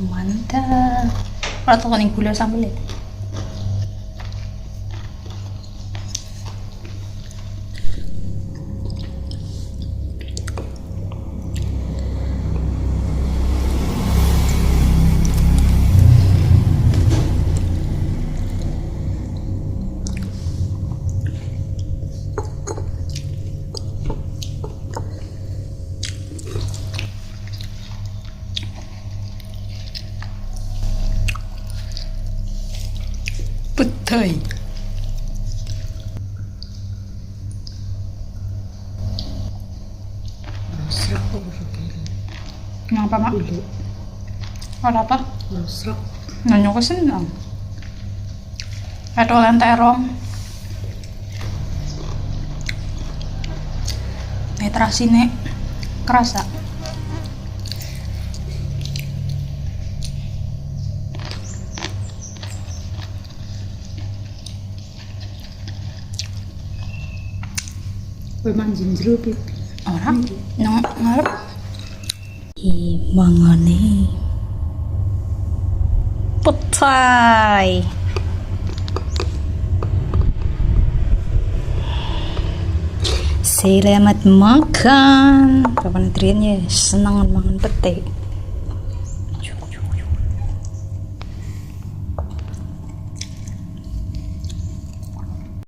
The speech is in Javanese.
Mantap. Ora tau ning gula sambel ya. Petai. Kenapa, Mak? Ora apa? Nanya aku seneng. Petolan terong. Terasine kerasa. Kowe manjing jero pipi. Ora, nang ngarep. I mangane. Petai. Selamat makan. Kapan Adrian ya senang mangan pete.